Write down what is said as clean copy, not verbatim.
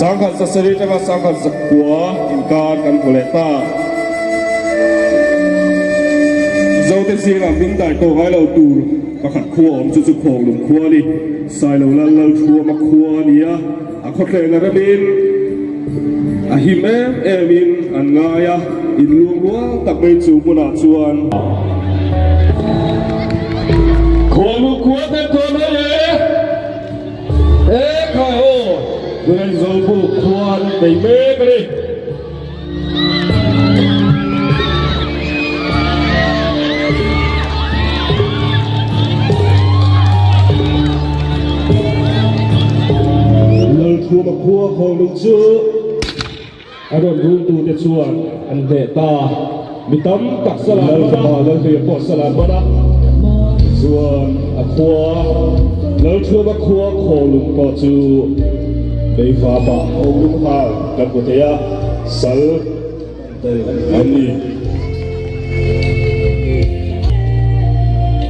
1700 atanga 1900 inkar kan hmu leh ta. Mizote zingah min dai tawh ngai lo tur pakhat khua awm chu chu Khawnglung khua a ni. Sailo Lal Lalthuama khua a ni a, a khawthlehna remin a him em emin an ngai a, inluang rual tak mai chu hmunah chuan. Khawnglung khua ten tawh mai e! E khai aw! Tunah Zawlbuk khua an nei mek a ni. Lalthuma khua khawnglung chu a rawn rultute chuan an hneh ta. Mi tam tak salah Lalthuma Lalhleia pawh salah hman a, chuan a khua Lalthuma khua khawnglung pawh chu Beivapa khawnglung hal kan hmu thei a. Sal an ni.